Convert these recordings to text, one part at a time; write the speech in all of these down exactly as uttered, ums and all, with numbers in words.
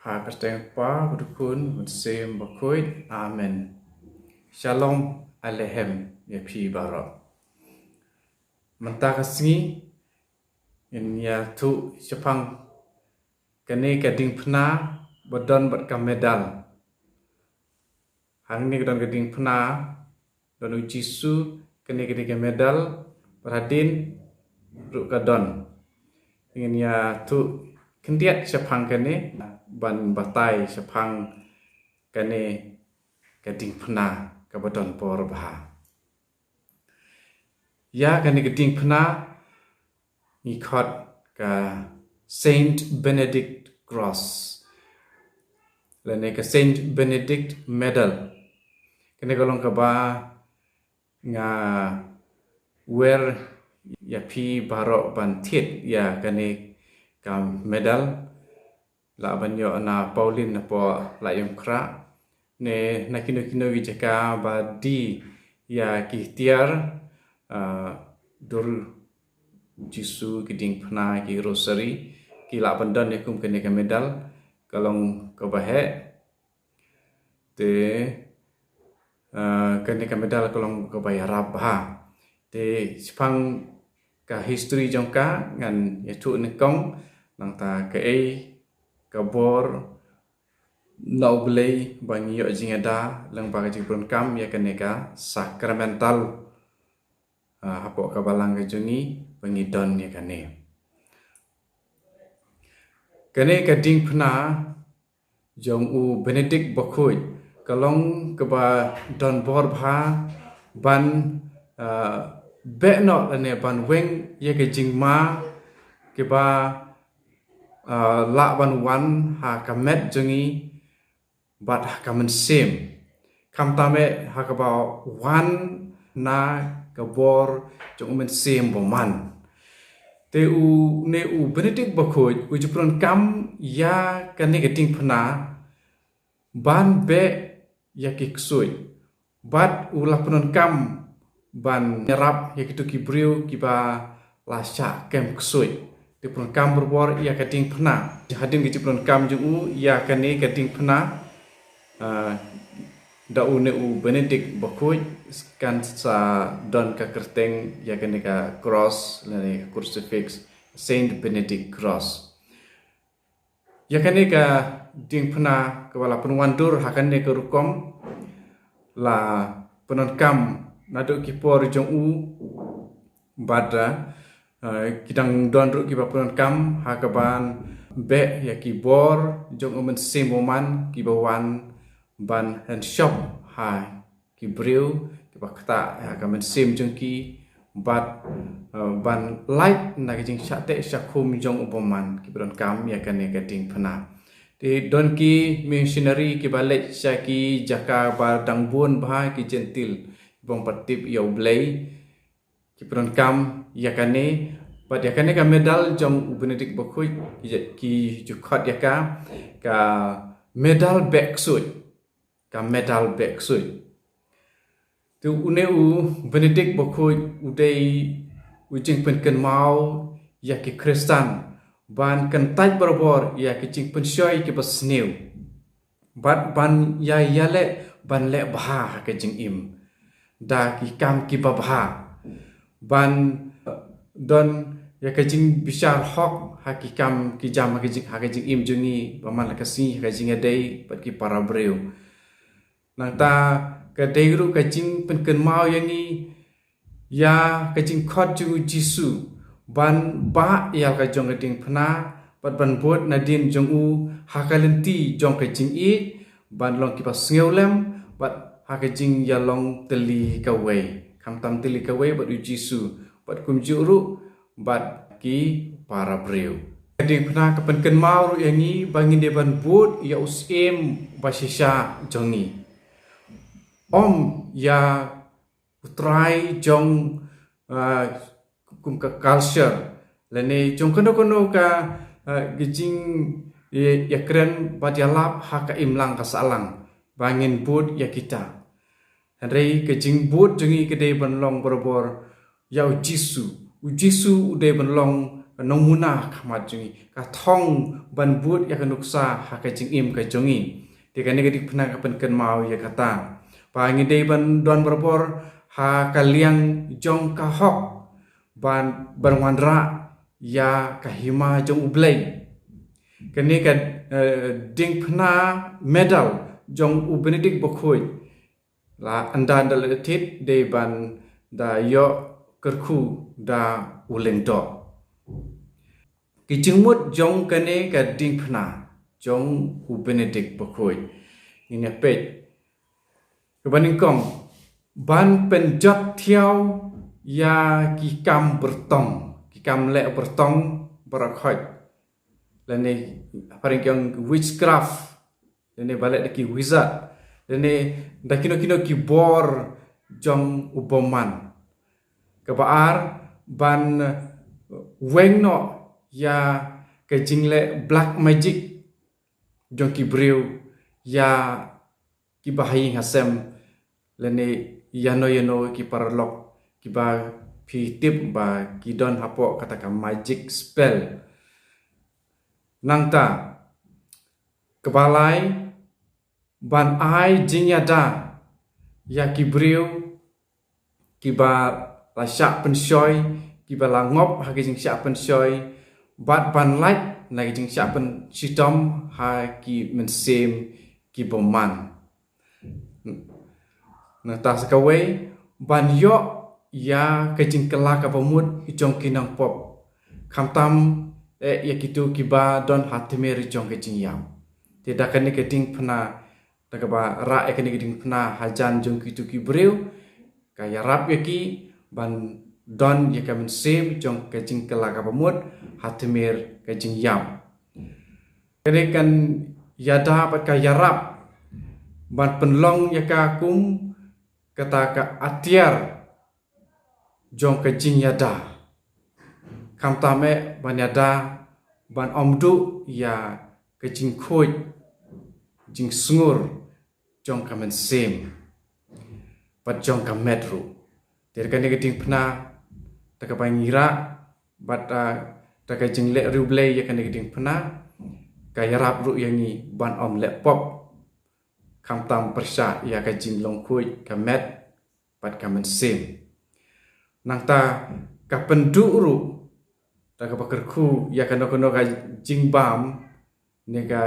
Ha ka kyrteng Kpa, bad u Khun, bad u Mynsiem Bakhuid. Amen. Shalom Aleichem ïa phi baroh. Mynta ka sngi ngin ïathuh shaphang kane ka diengphna ba don bad ka medal. Hangne ka don ka diengphna, don u Jisu, kane ka dei ka medal, bad hadien ruh ka don. Ngin ïathuh khyndiat shaphang kane, ban batai shaphang kane ka diengphna kaba don bor bha. Ïa kane ka diengphna ngi khot ka Saint Benedict Cross, lane ka Saint Benedict Medal. Kane ka long kaba nga wer ïa phi baroh ban thied ïa kane ka medal. Lah ban ïoh na Pauline hapoh Laïumkhrah, ne na kino kino ki jaka ba die ïa ki tiar, ah, dur Jisu, ki diengphna, ki rosary, ki lah ban don ïa kum kane ka medal. Ka long kaba heh. Te, ah, kane ka medal ka long kaba ïarap bha. Te shaphang ka history jong ka ngan ïathuh nyngkong, nangta kaei ka bor na U Blei ba ngi ïoh jingïada lyngba ka jingpyndonkam ïa kane ka sacramental, ah, hapoh ka balang ka jong ngi ba ngi don ïa kane. Kane ka diengphna jong u Benedict Bakhuid ka long kaba don bor bha ban, ah, beh noh lane ban weng ïa ka jingma kaba, ah, lah ban wan ha ka met jong ngi bad ha ka mynsiem. Khamtam eh ha kaba wan na ka bor jong u Mynsiem Bymman. Te une u Benedict Bakhuid u ju pyndonkam ïa kane ka diengphna ban beh ïa ki ksuid. Bad u la pyndonkam ban ïarap ïa kito ki briew kiba la shah kem ksuid. Te pyndonkam barabor ïa ka diengphna. Hadien ka jingpyndonkam jong u ïa kane ka diengphna, ah, da une u Benedict Bakhuid kan sa don ka kyrteng ïa kane ka cross lane ka crucifix, Saint Benedict Cross. Ïa kane ka diengphna kaba la pynwandur ha kane ka rukom la pyndonkam naduh ki por jong u bad, eh, ki dang don ruh kiba pyndonkam ha kaban beh ïa ki bor jong u Mynsiem Bymman kiba wan ban hynshop ha ki briew kiba ktah ha ka mynsiem jong ki bad, eh, ban lait na ka jingshah teh shah khum jong u bymman kiba donkam ïa kane ka diengphna. Te don ki missionary kiba leit sha ki jaka ba dang bun bha ki Jentil kiba ym pat tip ïa U Blei, ki pyndonkam ïa kane, bad ïa kane ka medal jong u Benedict Bakhuid ki, ki ju khot ïa ka ka medal beh ksuid. Ka medal beh ksuid. Te une u Benedict Bakhuid u dei u jingpynkynmaw ïa ki Khristan ban kyntait barabor ïa ki jingpynshoi kiba sniew bad ban ïa ïaleh ban leh bha ha ka jingim da ki kam kiba bha, ban, eh, don ïa ka jingbishar hok ha ki kam ki jam ha ka jing, ha ka jingim jong ngi ba man la ka sngi ha ka jingïadei bad ki para briew. Nangta ka dei ruh ka jingpynkynmaw ïa ngi ïa ka jingkhot jong u Jisu ban bah ïa la ka jong ka diengphna bad ban bud nadien jong u ha ka lynti jong ka jingïeit, ban long kiba sngewlem bad ha ka jingïalong tylli kawei, khamtam tylli kawei bad u Jisu bad kumjuh ruh bad ki para briew. Ka diengphna ka pynkynmaw ruh ïa ngi ba ngin dei ban bud ïa u Syiem ba shisha jong ngi, ym ïa u trai jong, ah, kum ka culture lane jong kano kano ka, ah, ka jing ïa, ïakren bad ïalap ha ka imlang ka sahlang ba ngin bud ïa kita. Hynrei ka jingbud jong ngi ka dei ban long barabor ïa u Jisu. U Jisu u dei ban long nongmuna ha khmat jong ngi, ka thong ban bud ïa ka nuksa ha ka jingim ka jong ngi. Te kane ka diengphna ka pynkynmaw ïa kata ba ngi dei ban don barabor ha ka liang jong ka hok ban, ban wanrah ïa ka hima jong U Blei. Kane ka, eh, diengphna medal jong u Benedict Bakhuid la ynda da leit thied dei ban da ïoh kyrkhu da u lyngdoh. Ki jingmut jong kane ka diengphna jong u Benedict Bakhuid. Ngin ïa peit. Kaba nyngkong, ban pynjot thiaw ïa ki kam byrtong, ki kam leh byrtong baroh khoit. Lane phareng ki ong witchcraft, lane ba leh da ki wizard, lane da kino kino ki bor jong u bymman. Kaba ar, ban weng noh ïa ka jingleh black magic jong ki briew ïa kiba ha ïing ha sem, lane ïano ïano ki paralok kiba phi tip ba ki don hapoh kata ka magic spell. Nangta, kaba lai, ban ai jingïada ïa ki briew kiba la shah pynshoi, kiba la ngop ha ka jingshah pynshoi, bad ban lait na ka jingshah pynshitom ha ki mynsiem ki bymman. Nangta sa kawei, ban ïoh ïa ka jingkylla kaba mut jong ki nongpop, khamtam eh ïa kito kiba don ha tmier jong ka jingïap. Te da kane ka diengphna, da kaba rah ïa kane ka diengphna hajan jong kito ki briew, ka ïarap ïa ki ban don ïa ka mynsiem jong ka jingkylla kaba mut ha tmier ka jingïap. Kane kan ïada bad ka ïarap ban pynlong ïa ka kum kata ka atiar jong ka jingïada. Khamtam eh ban ïada ban ym duh ïa ka jingkhuid jingsngur jong ka mynsiem bad jong ka met ruh. Te da kane ka diengphna, da kaba ngi rah bad, ah, da ka jingleh riewblei ïa kane ka diengphna, ka ïarap ruh ïa ngi ban ym leh pop, khamtam pyrshah ïa ka jinglong khuid ka met bad ka mynsiem. Nangta ka pynduh ruh da kaba kyrkhu ïa kano kano ka jingbam, ne ka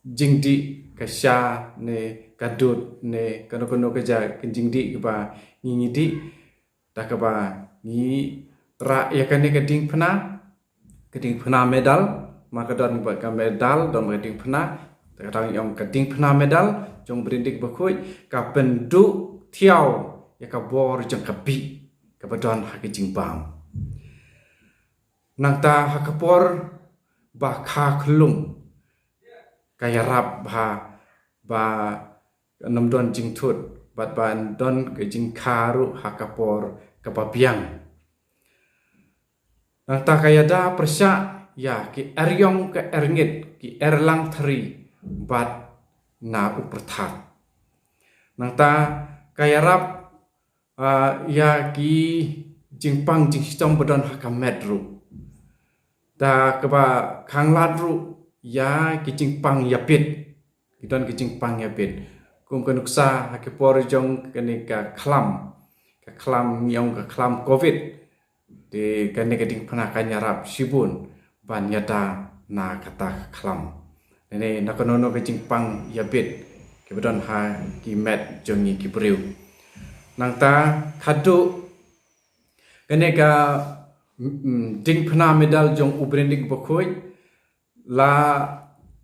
jingdih, ka sha, ne ka dud, ne kano kano ka ja ka jingdih kaba ngi ngi dih, da kaba ngi rah ïa kane ka diengphna, ka diengphna medal, ma ka don ba ka medal, don ba ka diengphna, da ka dang ong ka diengphna medal jong Benedict Bakhuid, ka pynduh thiaw ïa ka bor jong ka bih kaba don ha ka jingbam. Nangta ha ka por ba kha khlung, ka ïarap ba, ba ym don jingthut bad ba don ka jingkha ruh ha ka por kaba biang. Nangta ka ïada pyrshah ïa ki erïong ka erngit, ki erlang thari bad na u pyrthat. Nangta ka ïarap, ah, ïa ki jingpang jingshitom ba don ha ka met ruh. Da kaba khanglad ruh ïa ki jingpang ïapit. Ki don ki jingpang ïapit. Kum ka nuksa ha ki por jong kane ka khlam. Ka khlam ngi ong ka khlam covid. Te kane ka diengphna kan ïarap shibun ban ïada na kata ka khlam. Lane na kano kano ka jingpang ïapit kiba don ha ki met jong ngi ki briew. Nangta khadduh kane ka, mm, mm, diengphna medal jong u Benedict Bakhuid, la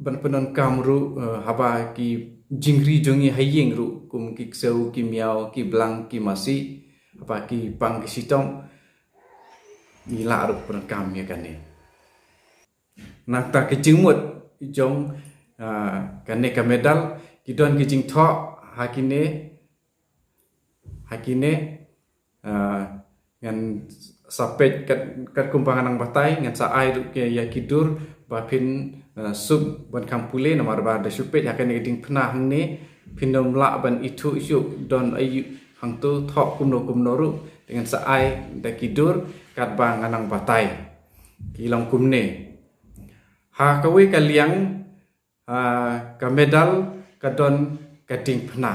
ban pyndonkam ruh, eh, haba ki jingri jong ngi ha ïing ruh, kum ki ksew, ki miaw, ki blang, ki masi, haba ki pang ki shitom, ngi lah ruh pyndonkam ïa kane. Nangta ki jingmut jong, ah, kane ka medal, ki don ki jingthoh ha kine, ha kine, ah, ngan sa peit kat, katkum ba nga nang batai, ngan sa ai ruh ïa ki dur ba phin, ah, suk ban kham pule, namar ba da shu peit ha kane ka diengphna hangne, phin ym lah ban ithuh shuh don aïu hangto, thoh kumno kumno ruh, te ngan sa ai da ki dur katba nga nang batai. Ki long kumne. Ha kawei ka liang, ha ka medal ka don ka diengphna.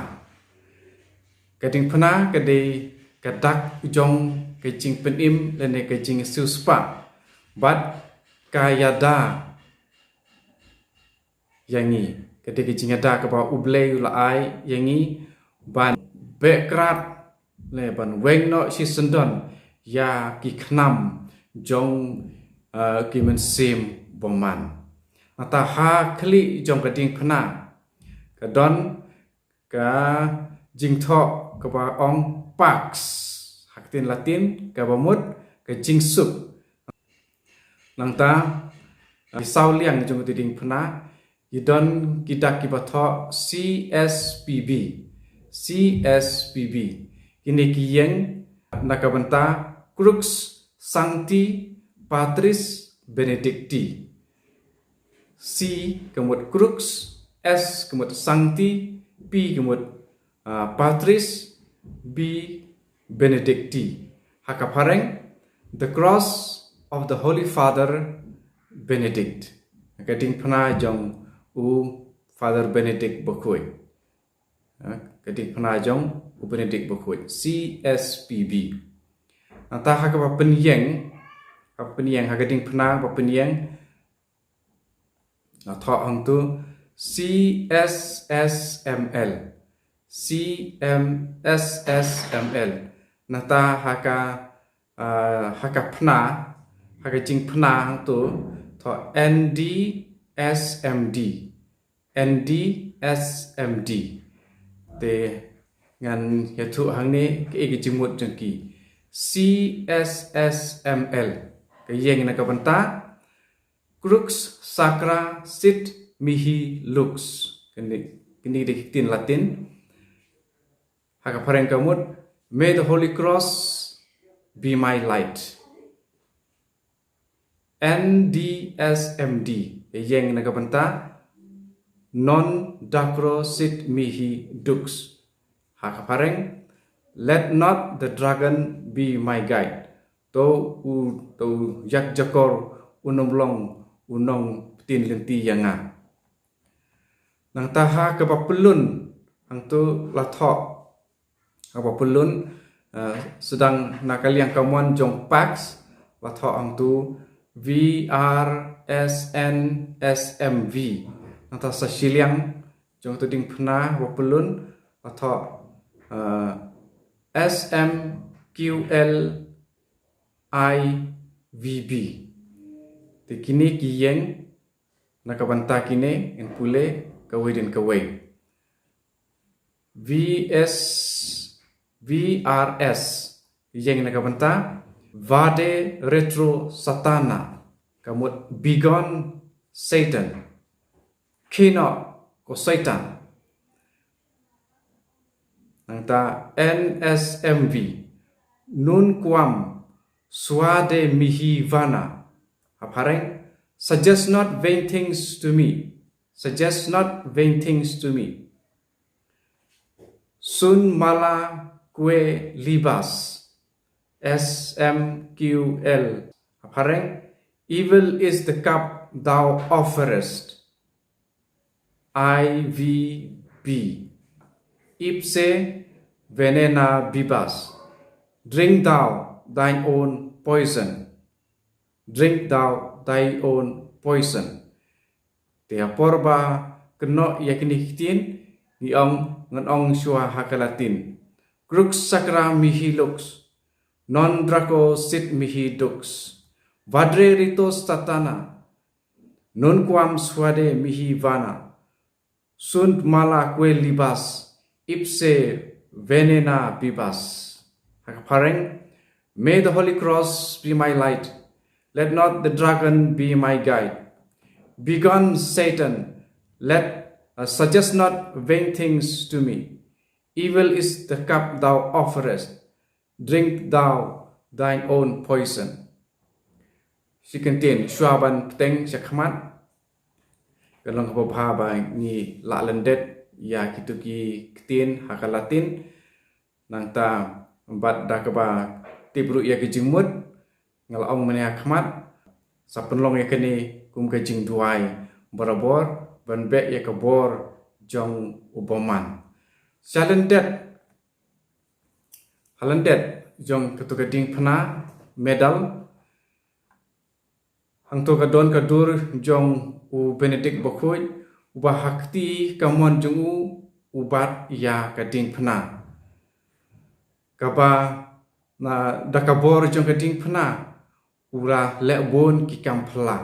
Ka diengphna ka dei ka dak jong ka jingpynim lane ka jingsiewspah. Bad ka ïada ïa ngi, ka dei ka jingïada kaba U Blei u la ai ïa ngi ban beh krad, lane ban weng noh shisyndon ïa ki khnam jong, eh, ki mynsiem bymman. Nangta ha khlieh jong ka diengphna ka don ka jingthoh kaba ong pax, ha ka ktien Latin kaba mut ka jingsuk. Nangta, eh, ki saw liang jong ka diengphna, ki don ki dak kiba thoh C S P B. C S P B. Kine ki ïeng na ka bynta Crux Sancti Patris Benedicti. C ka mut Crux, S ka mut Sancti, P ka mut, ah, Patris, B Benedicti. Ha ka phareng, The Cross of the Holy Father Benedict. Ka diengphna jong u Father Benedict Bakhuid. Ha, ka diengphna jong u Benedict Bakhuid. C S P B. Nangta ha kaba pynïeng, ha kaba pynïeng, ha ka diengphna ba pynïeng, nga thoh hangtu C S S M L. C M S S M L. Nangta ha ka, ah, ha ka phna, ha ka jingphna hangtu, thoh N D S M D. N D S M D. Te ngan ïathuh hangne kaei ka jingmut jong ki. C S S M L. Ka ïeng na ka bynta Crux Sacra Sit Mihi Lux. Kine, kine dei ki ktien Latin. Ha ka phareng ka mut, May the Holy Cross be my light. N D S M D, ïeng na ka bynta Non Dacro Sit Mihi Dux. Ha ka phareng, Let not the dragon be my guide. To u, to u ïakjakor un ym long u nongpyntip lynti ïa nga. Nangta ha kaba pyllun, hangtu la thoh, ha kaba pyllun, eh, sdang na ka liang kamon jong pax, la thoh hangtu V R S N S M V. Nangta sa shiliang jong tu diengphna ba pyllun, la thoh, eh, S M Q L I V B. Te kine ki ïeng na ka bynta kine, yn pule kawei din kawei. V S, V R S, ïeng na ka bynta, Vade Retro Satana, ka mut Begone Satan, khie noh ko Satan. Nangta N S M V, Nunquam Suade Mihi Vana, ha phareng, Suggest not vain things to me. Suggest not vain things to me. Sunt mala quae libas. S M Q L. Ha phareng, Evil is the cup thou offerest. I V B. Ipse venena bibas. Drink thou thine own poison. Drink thou thy own poison. Te ha por ba kynnoh ïa kine ki ktien, ngi ong, ngan ong shuwa ha ka Latin. Crux sacra mihi lux, non Dacro sit mihi dux, Vade Retro Satana, nunquam suade mihi vana, sunt mala quae libas, ipse venena bibas. Ha ka phareng, May the Holy Cross be my light, let not the dragon be my guide. Begone, Satan, let, uh, suggest not vain things to me. Evil is the cup thou offerest, drink thou thine own poison. Shi kyntien, shuwa ban bteng sha khmat, ka long kaba bha ba ngi lah lyndet ïa kitu ki ktien ha ka Latin. Nangta bad da kaba tip ruh ïa ki jingmut, nga la ong mynne ha khmat, sa pynlong ïa kane kum ka jingduwai barabor ban beh ïa ka bor jong u bymman. Shalyndet, halyndet jong kato ka diengphna medal, hangto ka don ka dur jong u Benedict Bakhuid, uba ha kti kamon jong u u bat ïa ka diengphna. Kaba na da ka bor jong ka diengphna u la leh bun ki kam phylla.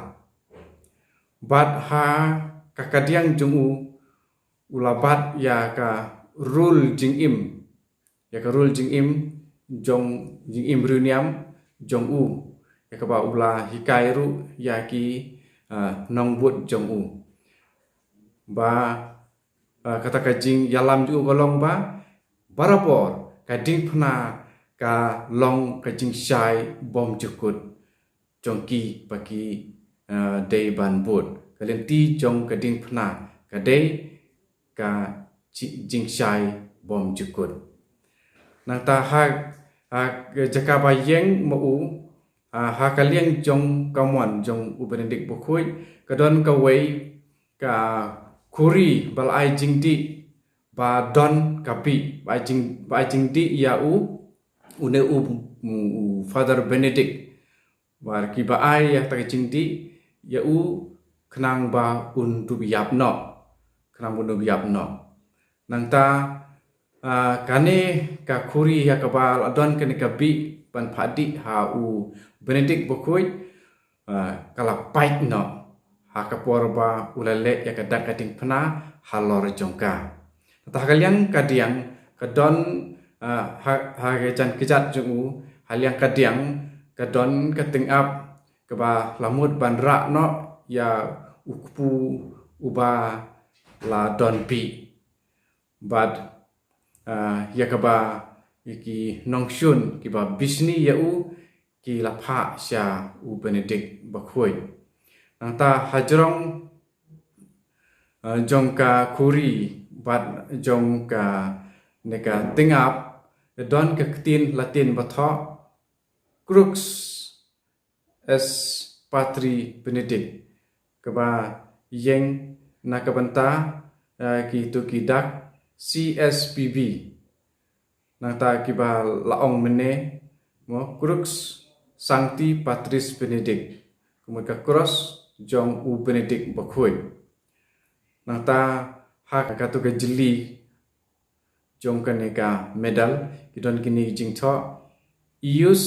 Bad ha ka kadiang jong u u la bat ïa ka rul jingim, ïa ka rul jingim jong, jingim riewniam jong u, ïa kaba u la hikai ruh ïa ki, ah, nongbud jong u. Ba, ah, kata ka jingïalam jong u ka long ba barabor ka diengphna ka long ka jingshai bymjukut jong ki ba ki, ah, dei ban bud. Ka lynti jong ka diengphna ka dei ka ji-, jingshai bymjukut. Nangta ha, ha ka jaka ba ïeng ma u, ah, ha ka liang jong kamon jong u Benedict Bakhuid, ka don kawei ka khuri ba la ai jingdih ba don ka bih, ba ai jing, ba ai jingdih ïa u, une u, u Father Benedict. Bad kiba ai ïa kata ka jingdih ïa u khnang ba un dup ïap noh, khnang ba un dup ïap noh. Nangta, ah, kane ka khuri ïa kaba la don kane ka bih ban phah dih ha u Benedict Bakhuid, ah, ka la pait noh ha ka por ba u la leh ïa ka dak ka diengphna halor jong ka. Te ha ka liang kadiang ka don, ah, ha, ha ka jan kjat jong u, ha liang kadiang ka don ka tyngab kaba la mut ban rah noh ïa u kpu uba la don bih. Bad, ah, ïa kaba ïa ki nongshun kiba bishni ïa u ki la phah sha u Benedict Bakhuid. Nangta hajrong, ah, jong ka khuri bad jong kane ka tyngab don ka ktien Latin ba thoh Crux ex Patri Benedict, kaba ïeng na ka bynta, eh, kito ki dak C S P B. Nangta kiba la ong mynne mo Crux Sancti Patris Benedict, kumne ka kros jong u Benedict Bakhuid. Nangta ha kato ka jylliew jong kane ka medal ki don kine ki jingthoh: Ius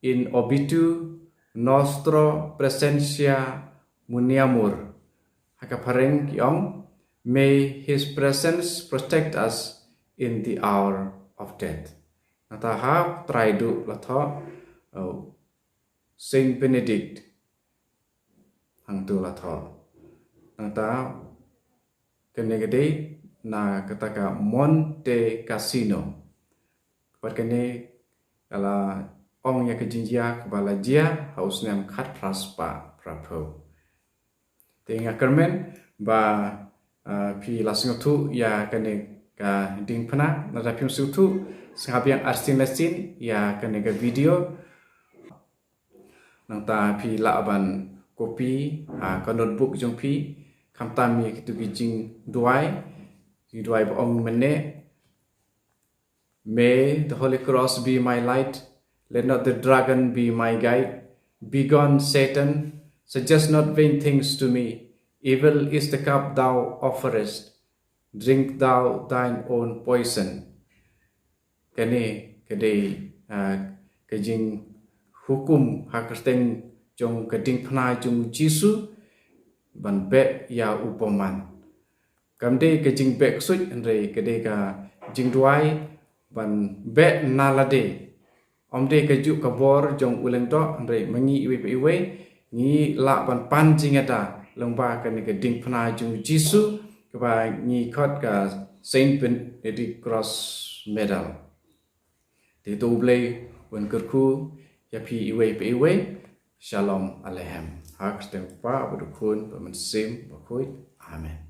in obitu nostro presentia muneamur. Ha ka phareng ki ong, may his presence protect us in the hour of death. Nangta ha trai duh la thoh, uh, Saint Benedict. Hangto la thoh. Nangta kane ka dei na kata ka Monte Cassino. Bad kane ka la ong ïa ka jingjia kaba la jia ha u snem khatphra spah phraphew. Te nga kyrmen ba, ah, phi la sngewthuh ïa kane ka diengphna, lada phim sngewthuh sngap biang arsien lasien ïa kane ka video. Nangta phi lah ban copy ha ka notebook jong phi, khamtam ïa kito ki jingduwai, jingduwai ba ong mynne: May the Holy Cross be my light, let not the dragon be my guide. Begone, Satan, suggest not vain things to me. Evil is the cup thou offerest, drink thou thine own poison. Kane ka dei, ah, ka jinghukum ha kyrteng jong ka diengphna jong u Jisu ban beh ïa u bymman. Kam dei ka jingbeh ksuid hynrei ka dei ka jingduwai ban beh na lade. Ym dei kajuh ka bor jong u lyngdoh, hynrei ma ngi iwei pa iwei ngi lah ban pan jingada lyngba kane ka diengphna jong u Jisu kaba ngi khot ka Saint Benedict Cross Medal. Te to U Blei un kyrkhu ïa phi iwei pa iwei. Shalom Aleichem. Ha ka kyrteng U Kpa bad U Khun bad U Mynsiem Bakhuid. Amen.